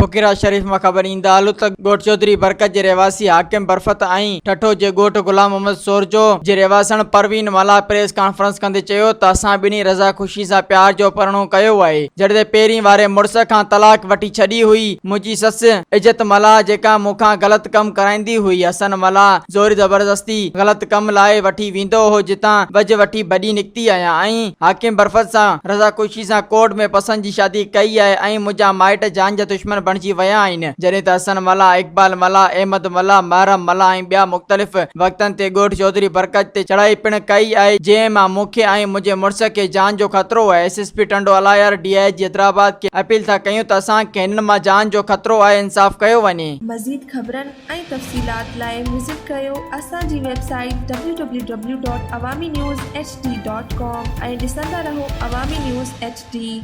بڪيرا شريف مان خبر ايندا هلو ته ڳوٺ چوڌري برڪت جي رهواسي حاڪم برفت ۽ ٺٽو جي ڳوٺ غلام محمد سورجو جي رهواسڻ پروين ملاح پريس ڪانفرنس ڪندي چيو ته اسان ٻنهي رضا خوشي سان پيار جو پرڻو ڪيو آهي جڏهن ته پهرين واري مڙس کان طلاق وٺي ڇڏي هئي منهنجي سس عزت ملاح جيڪا مون کان غلط ڪم ڪرائيندي هئي حسن ملاح زوري زبردستي غلط ڪم لاء وٺي ويندو هو جتان وجهه وٺي ڀڄي نڪتي آهيان ۽ حاڪم برفت سان رضا خوشي سان ڪورٽ ۾ پسند جي شادي ڪئي آهي ۽ منهنجا مائٽ جان جا دشمن بڻجي ويا آهن جڏهن ته حسن ملاح، اقبال ملاح، احمد ملاح، محرم ملاح ۽ ٻيا مختلف وقتن تي ڳوٺ چوڌري برڪت تي چڙهائي پڻ ڪئي آهي جنهن مان مون کي ۽ منهنجي مڙس کي جان جو خطرو آهي S S P Tando Allahyar D I G Hyderabad کي اپيل ٿا ڪيون ته اسان کي هنن مان جان جو خطرو آهي انصاف ڪيو وڃي. مزيد خبرن ۽ تفصيلات لاء وزٽ ڪريو اسان جي website W W W dot Awami news H D dot com ۽ ڏسندا رهو عوامي نيوز ايڇ ڊي.